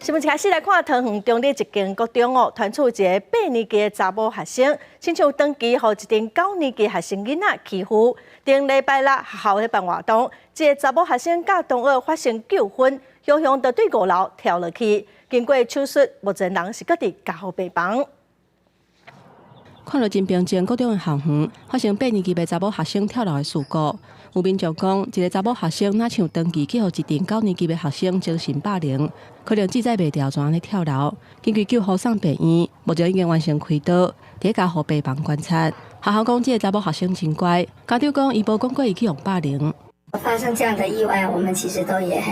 新聞一開始來看桃園中壢一間國中哦，傳出一个八年級的查某學生，親像長期予一陣九年級學生囡仔欺負。頂禮拜六學校咧辦活動，這个查某學生佮同學發生糾紛，雄雄就對五樓跳落去，經過手術，目前人是閣佇加護病房。看著真平靜，國中的校園發生八年級的查某學生跳樓的事故。有民眾講，一个查某學生若像長期去予一陣九年級的學生精神霸凌，可能自在袂牢，就按呢跳樓。根據救護送病院，目前已經完成開刀，佇加護病房觀察。學校講，這个查某學生真乖，家長講伊無講過伊去予霸凌。發生這樣的意外，我們其實都也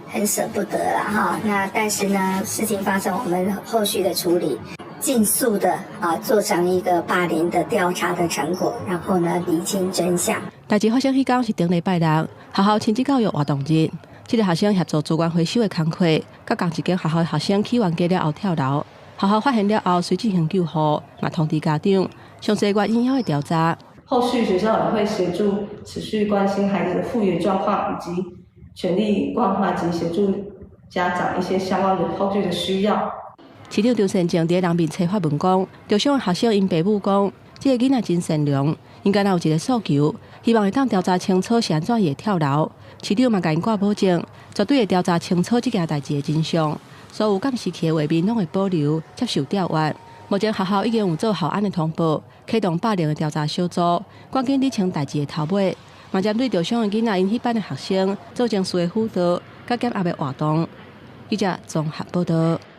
很捨不得啦，哈。那但是呢，事情發生，我們後續的處理，盡速的啊做成一個霸凌的調查的成果，然後呢釐清真相。代誌發生彼工是頂禮拜六，學校親子教育活動日，這个學生協助資源回收的工課，佮仝一間學校的學生起冤家了後跳樓，學校發現了後隨進行救護，嘛通知家長，詳細原因猶會調查。後續學校也會協助持續關心孩子的復原狀況，以及全力關懷及協助家長一些相關的後續的需要。市長張善政佇人面冊發文講，受傷的學生𪜶爸母講，這个囡仔真善良，𪜶敢若有一个訴求，希望會當調查清楚是按怎會跳樓。市長嘛共𪜶掛保證，絕對會調查清楚這件代誌的真相，所有監視器的畫面攏會保留，接受調閱。目前學校已經有做校安的通報，啟動霸凌的調查小組，趕緊理清代誌的頭尾，嘛針對受傷的囡仔𪜶彼班的學生做情緒的輔導，佮減壓的活動。記者綜合報道。